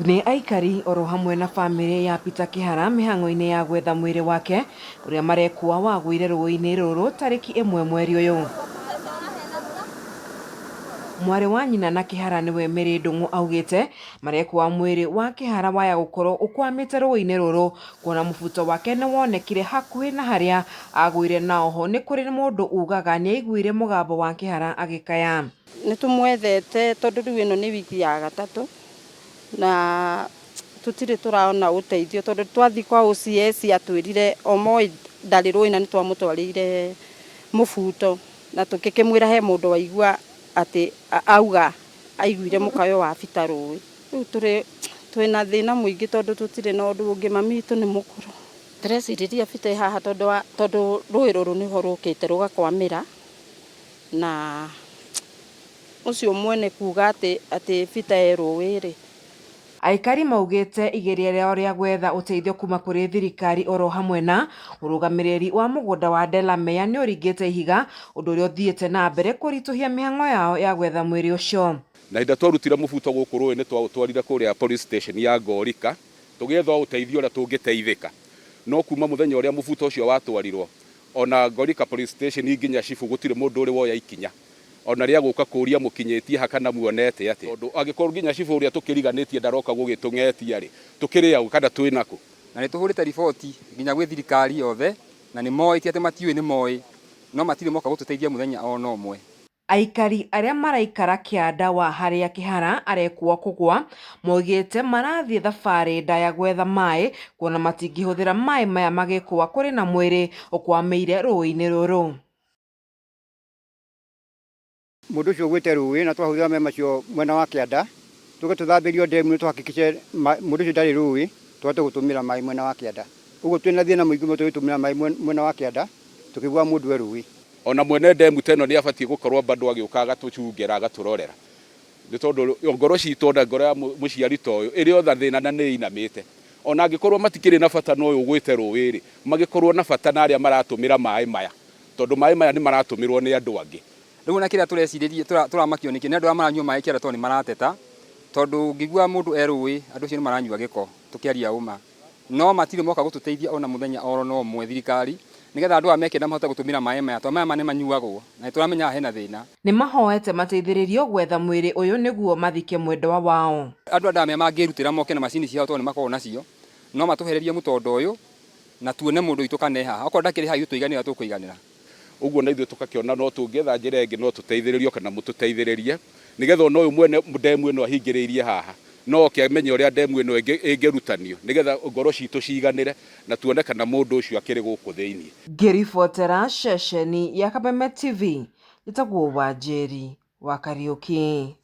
Nĩ aikari oro hamwe na famĩlĩ ya Peter Kĩhara mĩhang'o-inĩ ya gwetha mwĩrĩ wake ũrĩa marekũa wagũire rũĩ-inĩ rũrũ tarĩki ĩmwe mweri ũyũ. Mwarĩ wa nyina na Kĩhara nĩwe Mary Ndung'u augĩte marekũa mwĩrĩ wa Kĩhara waya gũkorwo ũkwamĩte rũĩ-inĩ rũrũ kuona mũbuto wake nĩwonekire hakuhĩ na harĩa agũire na oho nĩ kũrĩ mũndũ ugaga nĩaiguire mũgambo wa Kĩhara agĩkaya. Nĩ tũmwethete tondũ rĩu ĩno nĩ wiki ya gatatũ na tũtirĩ tũrona ũteithio tondũ twathiĩ kwa OCS atwĩrire o moĩ ndarĩ rũĩ na nĩ twamũtwarĩire mũbuto na tũgĩkĩmwĩra he mũndũ waigua atĩ auga aiguire mũkayo wa Peter rũĩ. Rĩu tũrĩ twĩna thĩna mũingĩ tondũ tũtirĩ na ũndũ ũngĩ, mami witũ nĩ mũkũrũ. Tũrecirĩria Peter e haha tondũ wa tondũ rũĩ rũrũ nĩho rũkĩte rũgakwamĩra na ũcio mwene kuga atĩ atĩ Peter e rũĩ rĩ. Aikari maugĩte igeria rĩao rĩa gwetha ũteithio kuma kũrĩ thirikari oro hamwe na ũrũgamĩrĩri wa mũgũnda wa Delamere nĩ ũringĩte ihiga ũndũ ũrĩa ũthiĩte na mbere kũritũhia mĩhang'o yao ya gwetha mwĩrĩ ũcio. Na hĩndĩ ĩrĩa twarutire mũbuto gũkũ rũĩ nĩ twaũtwarire kũrĩa police station ya Ngorika tũgĩetha ũteithio ũrĩa tũngĩteithĩka. No kuma mũthenya ũrĩa mũbuto ũcio watwarirwo ona Ngorika police station nginya cibũ gũtirĩ mũndũ ũrĩ woya ikinya ona rĩa gũka kũria mũkinyĩtie ha kana muonete atĩa. Tondũ angĩkorwo nginya cibũ ũrĩa tũkĩriganĩtie ndaroka gũgĩtũng'etia rĩ, tũkĩrĩ aũ kana twĩ nakũ? Na nĩ tũhũrĩte riboti nginya gwĩ thirikari yothe na nĩ moĩ, ti atĩ matiũĩ nĩ moĩ, no matirĩ moka gũtũteithia mũthenya ona ũmwe. Aikari arĩa maraikara kĩanda wa harĩa Kĩhara arekwo kũgwa moigĩte marathiĩ thabarĩ ndaya gwetha maĩ kuona matingĩhũthĩra maĩ maya magĩkũa kũrĩ na mwĩrĩ ũkwamĩire rũĩ-inĩ rũrũ. Mũndũ ũcio ũgwĩte rũĩ na twahũthĩra maĩ macio mwena wa kĩanda tũke tũthambĩrio ndemu tũhakikice mũndũ ũcio ndarĩ rũĩ tũhote gũtũmĩra maĩ mwena wa kĩanda. Ũguo twĩna thĩna mũingĩ mũno tũgĩtũmĩra maĩ mwena wa kĩanda tũkĩiguaga mũndũ e rũĩ. Ona mwene ndemu ta ĩno nĩ abatiĩ gũkorwo bado agĩũka agatũcungĩra agatũrorera nĩ tondũ ngoro citũ ona ngoro ya mũciari ta ũyũ ĩrĩ o na thĩna na nĩ ĩinamĩte. Ona angĩkorwo matikĩrĩ na bata na ũyũ ũgwĩte rũĩ rĩ, magĩkorwo na bata na arĩa maratũmĩra maĩ maya tondũ maĩ maya nĩ maratũmĩrwo nĩ andũ angĩ. Rĩu ona kĩrĩa tũrecirĩria tũramakio nĩkĩ nĩ andũ arĩa maranyua maĩ kĩanda tondũ nĩ marateta tondũ ũngĩigua mũndũ e rũĩ andũ acio nĩ maranyua gĩko tũkĩaria ũma. No matirĩ moka gũtũteithia ona mũthenya oro na ũmwe thirikari nĩgetha andũ aya me kĩanda mahote gũtũmĩra maĩ maya tondũ maĩ maya nĩ manyuagwo na nĩ tũramenya haha hena thĩna. Nĩ mahoete mateithĩrĩrio gwetha mwĩrĩ ũyũ nĩguo mathike mwendwa wao. Andũ a Ndamia mangĩrutĩra moke na macini ciao tondũ nĩ makoragwo nacio, no matũhererie mũtondo ũyũ na tuone mũndũ witũ kana e haha. Okorwo ndakĩrĩ haha ithuĩ twaiganĩra tũkũiganĩra. Ũguo na ithuĩ tũgakĩona no tũngĩetha njĩra ĩngĩ no tũteithĩrĩrio kana mũtũteithĩrĩrie nĩgetha ona ũyũ mwene ndemu ĩno ahingĩrĩirie haha no oke amenye ũrĩa ndemu ĩno ĩngĩrutanio nĩgetha ngoro citũ ciiganĩre na tuone kana mũndũ ũcio akĩrĩ gũkũ thĩinĩ. Ngĩribotera ceceni ya Kameme TV, njĩtagwo Wanjeri wa Kariũki.